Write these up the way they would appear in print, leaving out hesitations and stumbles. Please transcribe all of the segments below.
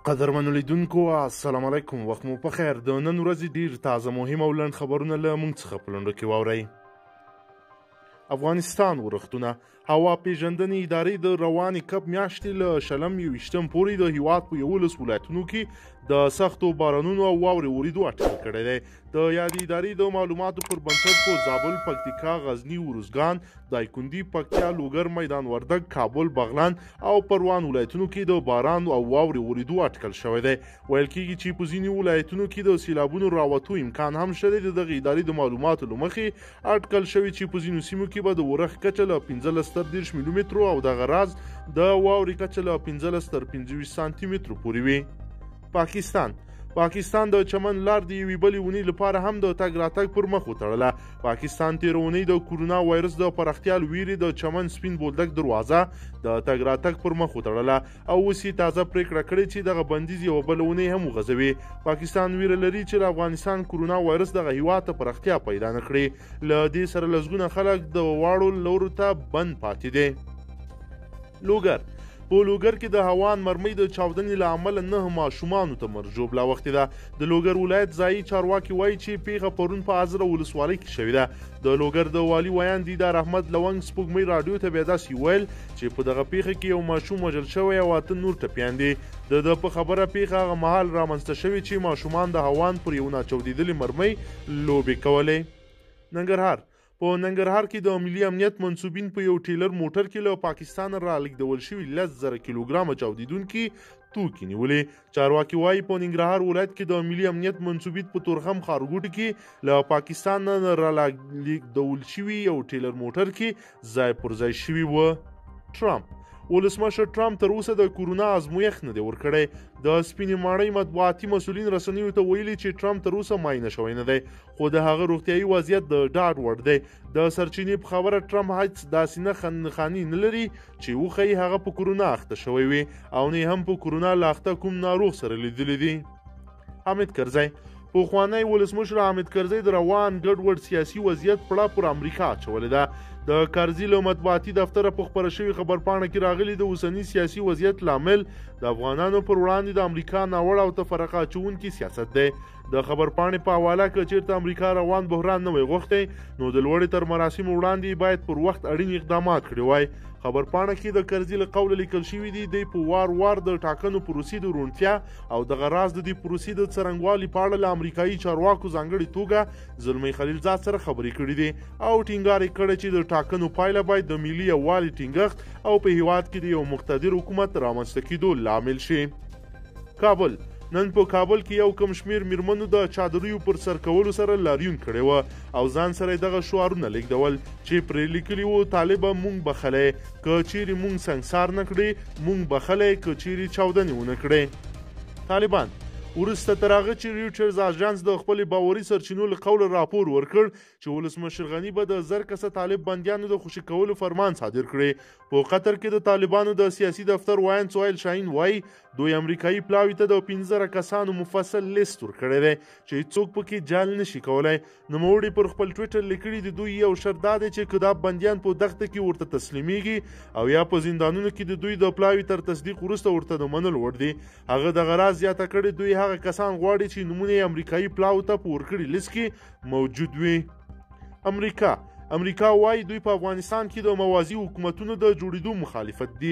قدرمنو لیدونکو السلام علیکم، وخت مو په خیر. د نن ورځې ډیر تازه، مهم او لنډ خبرونه له موږ څخه په لنډو کې واورئ. افغانستان ورښتونه. هوا پیژندنې ادارې د روانې کب میاشتې له 20 21 پورې د هیواد په 11 ولایتونو کې د سختو بارانونو او واورې اوریدو اټکل کړی دی. د یادې ادارې د معلوماتو پر بنسټ په زابل، پکتیکا، غزني، ارزګان، دایکندي، پکتیا، لوګر، میدان وردګ، کابل، بغلان او پروان ولایتونو کې د باران او واورې اوریدو اټکل شوی دی. ویل کیږي چې په ځینو ولایتونو کې د سیلابونو راوتو امکان هم شته دی. د دغې ادارې د معلوماتو له مخې اټکل شوی چې په ځینو سیمو کې به د ورښت کچه له 15 تر 30 ملي مترو او دغه راز د واورې کچه له 15 تر 25 سانتي مترو پورې وي. پاکستان د چمن لار د یوې بلې اونۍ لپاره هم د تګ راتګ پر مخ وتړله. پاکستان تېره اونۍ د کورونا وایرس د پراختیا له ویرې د چمن سپین بولدک دروازه د تګ راتګ پر مخ وتړله او اوس یې تازه پرېکړه کړې چې دغه بندیز یوه بله اونۍ هم وغځوي. پاکستان ویره لري چې له افغانستان کورونا وایرس دغه هیواد ته پراختیا پیدا نه کړي. له دې سره لسګونه خلک د واړو لورو ته بند پاتې دي. لوګر په لوګر کې د هوان مرمۍ د چاودنې له امله 9 ماشومانو ته مرګ ژوبله اوښتې ده. د لوګر ولایت ځایي چارواکي وایي چې پیښه پرون په ازره ولسوالۍ کې شوې ده. د لوګر د والي ویاند دیدار احمد لونګ سپوږمۍ راډیو ته بیا داسې وویل چې په دغه پیښه کې یو ماشوم وژل شوی او 8 نور ټپیان دي. د ده په خبره پیښه هغه مهال رامنځته شوې چې ماشومان د هوان پر یو ناچاودېدلې مرمۍ لوبې کولې. ننګرهار په ننګرهار کې د ملي امنیت منسوبین په یو ټیلر موټر کې له پاکستانه رالیږدول شوي 10,000 کیلوګرامه چاودېدونکي توکي نیولي. چارواکي وایي په ننګرهار ولایت کې د ملي امنیت منسوبین په تورخم ښارګوټي کې له پاکستانه رالیږدول شوي یو ټیلر موټر کې ځای پر ځای شوي وو. ټرمپ ولسمشر ټرمپ تر اوسه د کورونا ازمویښت نه دی ورکړی. د سپینې ماڼۍ مطبوعاتي مسؤلین رسنیو ته ویلي چې ټرمپ تر اوسه معاینه شوی نه دی، خو د هغه روغتیایي وضعیت د ډاډ وړ دی. د سرچینې په خبره ټرمپ هیڅ داسې نښانې نه لري چې وښیي هغه په کورونا اخته شوی وي او نه هم په کورونا له اخته کوم ناروغ سره لیدلي دي. حامد کرزی پخوانی ولسمشر حامد کرزی د روان ګډوډ سیاسي وضعیت پړه پر امریکا اچولې ده. د کرزي له مطبوعاتي دفتره په خپره شوې خبرپاڼه کې راغلي د اوسني سیاسي وضعیت لامل د افغانانو پر وړاندې د امریکا ناوړه او تفرقه اچوونکي سیاست دی. د خبرپاڼې په حواله که چیرته امریکا روان بحران نه وای غوښتی نو د لوړې تر مراسمو وړاندې باید پر وخت اړین اقدامات کړي وای. خبرپاڼه کې د کرزي له قوله لیکل شوي دي دی په وار وار د ټاکنو پروسې د روڼتیا او دغه راز د دې پروسې د څرنګوالي په اړه له امریکایي چارواکو ځانګړې توګه زلمی خلیلزاد سره خبرې کړې دي او ټینګار یې کړی چې د ټاکنو پایله باید د ملي یووالي ټینګښت او په هیواد کې د یو مقتدر حکومت رامنځته کېدو لامل شي. کابل نن په کابل کې یو کم شمیر میرمنو د چادریو پر سر کولو سره لاریون کړی و او ځان سره دغه شعارونه لیږدول چې پرې لیکلي وو طالبه مونږ بخلی، که چیرې مونږ سنګسار نه کړې مونږ بخلی، که چیرې چاودنې ونه کړې. طالبان وروسته تر هغه چې ریوټرز آژانس د خپلې باوري سرچینو له قوله راپور ورکړ چې ولسمشر غني به د 1000 کسه طالب بندیانو د خوشي کولو فرمان صادر کړي. په قطر کې د طالبانو د سیاسي دفتر ویاند سهیل شاهین وایي دوی امریکایي پلاوي ته د 5000 کسانو مفصل لیست ورکړی دی چې هیڅوک پکې جعل نشي کولی. نوموړي پر خپل ټویټر لیکلي د دوی یو شرط دا دی چې که دا بندیان په دښته کې ورته تسلیمیږي او یا په زندانونو کې د دوی د پلاوي تر تصدیق وروسته ورته د منلو وړ دي. هغه دغه راز زیاته کړې دوی هغه کسان غواړي چې نومونه یې امریکایي پلاوو ته په ورکړي لیست کې موجود وي. امریکا وایي دوی په افغانستان کې د موازي حکومتونو د جوړېدو مخالفت دي.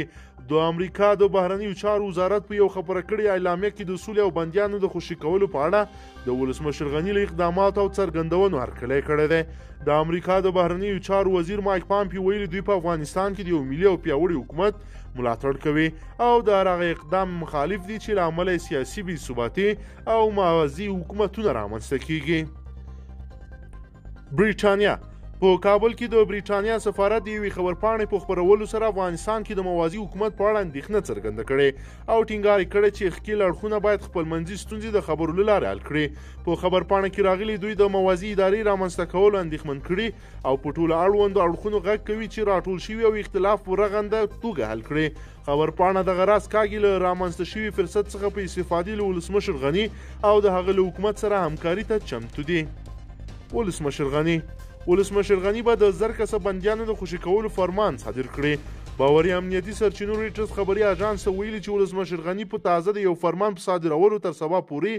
د امریکا د بهرنیو چارو وزارت په یو خبره کړې اعلامیه کې د سولې او بندیانو د خوشي کولو په اړه د ولسمشر غني له اقداماتو او څرګندونو هرکلی کړی دی. د امریکا د بهرنیو چارو وزیر مایک پامپي ویلي دوی په افغانستان کې د یو ملي او پیاوړي حکومت ملاتړ کوي او د هر هغه اقدام مخالف دي چې له امله یې سیاسي بې ثباتي او موازي حکومتونه رامنځته کیږي. بریټانیا په کابل کې د بریټانیا سفارت د یوې خبرپاڼې په خپرولو سره افغانستان کې د موازي حکومت په اړه اندېښنه څرګنده کړې او ټینګار یې کړی چې ښکېل اړخونه باید خپلمنځي ستونزې د خبرو له لارې حل کړي. په خبرپاڼه کې راغلي دوی د موازي ادارې رامنځته کولو اندېښمن کړي او په ټولو اړوندو اړخونو غږ کوي چې راټول شوي او اختلاف په رغنده توګه حل کړي. خبرپاڼه دغه راز کاږي له رامنځته شوي فرصت څخه په استفادې له ولسمشر غني او د هغه له حکومت سره همکاري ته چمتو دي. ولسمشر غني به د 1000 کسه بندیانو د خوشي کولو فرمان صادر کړي. باوري امنیتي سرچینو رویټرز خبري اژانس ته ویلي چې ولسمشر غني په تازه د یو فرمان په صادرولو تر سبا پورې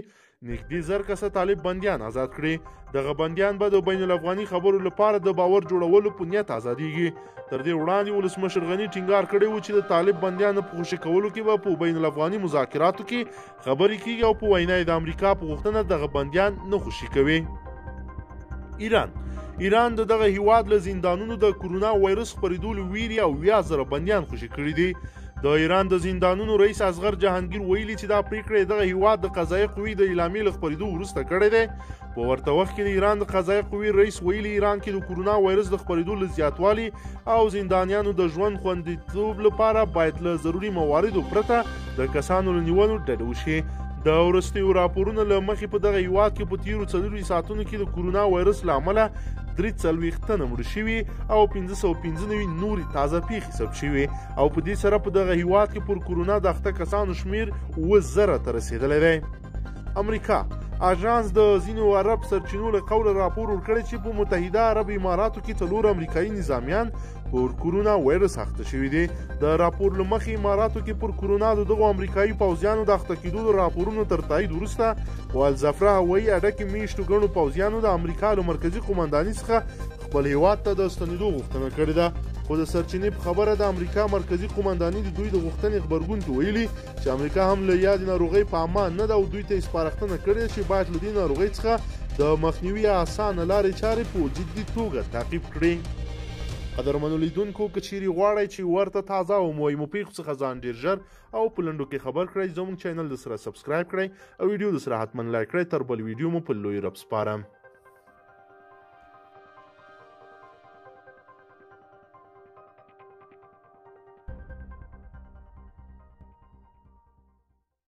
نږدې 1000 کسه طالب بندیان ازاد کړي. دغه بندیان به د بین الافغاني خبرو لپاره د باور جوړولو په نیت ازادیږي. تر دې وړاندې ولسمشر غني ټینګار کړی و چې د طالب بندیانو په خوشې کولو کې به په بین الافغاني مذاکراتو کې خبرې کیږي او په وینا یې د امریکا په غوښتنه دغه بندیان نه خوشې کوي. ایران د دغه هیواد له زندانونو د کرونا وایرس خپرېدو له ویرې 70,000 بندیان خوشې کړي دي. د ایران د زندانونو رئیس اصغر جهانګیر ویلي چې دا پریکړه یې دغه هیواد د قضایي قوې د اعلامیې له خپرېدو وروسته کړې ده. په ورته وخت کې د ایران د قضایي قوې رئیس ویلي ایران کې د کرونا وایرس د خپرېدو له زیاتوالي او زندانیانو د ژوند خوندیتوب لپاره باید له ضروري مواردو پرته د کسانو له نیولو ډډه وشي. د وروستیو راپورونو له مخې په دغه هیواد کې په تیرو 24 ساعتونو کې د کرونا وایرس له امله 43 تنه مړه شوي او 595 نورې تازه پیښې ثبت شوي او په دې سره په دغه هیواد کې پر کرونا د اخته کسانو شمیر 7000 ته رسېدلی دی. امریکا اژانس د ځینو عرب سرچینو له قوله راپور ورکړی چې په متحده عرب اماراتو کې 4 امریکایي نظامیان پر کرونا وایرس اخته شوي دي. د راپور له مخې اماراتو کې پر کرونا د دغو امریکایي پوځیانو د اخته کېدو د راپورونو تر تایید وروسته په الظفره هوایي اډه کې میشتو ګڼو پوځیانو د امریکا له مرکزي قومنداني څخه خپل هیواد ته د ستنېدو غوښتنه کړې ده. خو د سرچینې په خبره د امریکا مرکزي قومنداني د دوی د غوښتنې غبرګون کې ویلي چې امریکا هم له یادې ناروغۍ په امان نه ده او دوی ته یې سپارښتنه کړې چې باید له دې ناروغۍ څخه د مخنیوي اسانه لارې چارې په جدي توګه تعقیب کړي. قدرمنو لیدونکو، که چیرې غواړئ چې ورته تازه او مهمو پیښو څخه ځان ډیر ژر او په لنډو کې خبر کړئ، زموږ چینل د سره subscribe کړئ او ویډیو د سره حتما لایک کړئ. تر بل ویډیو مو په لوی رب سپارم.